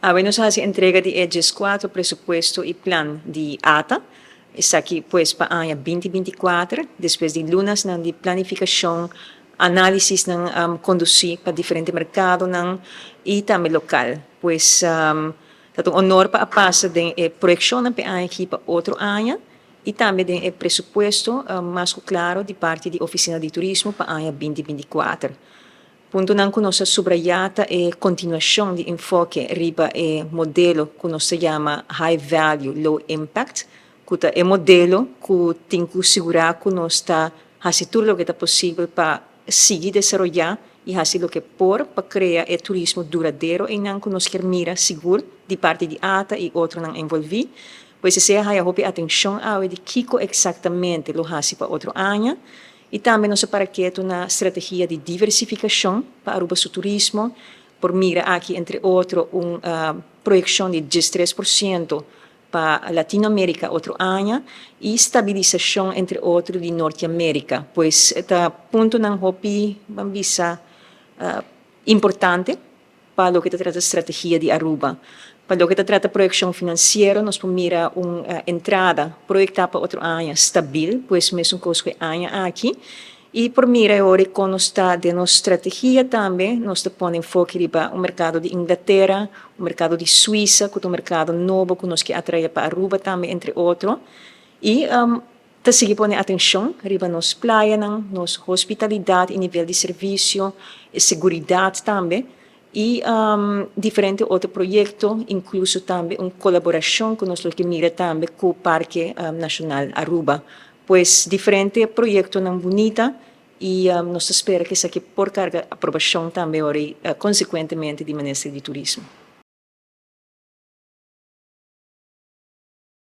Awe nos a hasi entrega di e 14 presupuesto i plan di ATA. Esaki pues pa aña 2024, despues di lunanan di planifikashon, análisisnan kondusí pa diferente merkadonan i tambe lokal. Pues ta un honor pa pasa den e proyekshon pa aña aki pa otro aña i tambe den e presupuesto mas kla di parti di Ofisina di Turismo pa aña 2024. Puntonan ku nos a subrayá ta e kontinuashon di enfoke riba e modelo ku nos ta yama High Value, Low Impact, ku ta e modelo ku tin ku sigurá ku nos ta hasi tur loke ta posibel pa sigui desaroyá i hasi loke por pa krea e turismo duradero einan ku nos ke mira sigur di parti di ATA i otronan envolví. Pues esei a haya hopi atenshon awe di kiko eksaktamente lo hasi pa otro aña. I tambe nos a para ketu na strategia di diversifikashon pa Aruba su turismo, por mira aki entre otro un proyekshon di 13% pa Latinoamérika otro aña i stabilisashon entre otro di Norteamérika. Pues ta puntonan hopi, ban bisa, importante pa loke ta trata strategia di Aruba. Pa loke ta trata proyekshon finansiero, nos por mira un entrada proyektá pa otro aña stabil, pues mesun kos ku e aña aki. I por mira awor kon nos ta den nos strategia tambe, nos ta pone enfoke riba un merkado di Inglatera, un merkado di Suisa, ku ta un merkado nobo ku nos ke atraé pa Aruba tambe, entre otro. I ta sigui pone atenshon riba nos playanan, nos hospitalidat i nivel di servisio, e seguridat tambe, i diferente otro proyekto, inkluso tambe un kolaborashon ku nos lo ke mira tambe ku Parke Nashonal Aruba. Pues diferente proyektonan bunita i nos ta spera ku esaki por karga aprobashon tambe ora konsekuentemente di Minister di Turismo.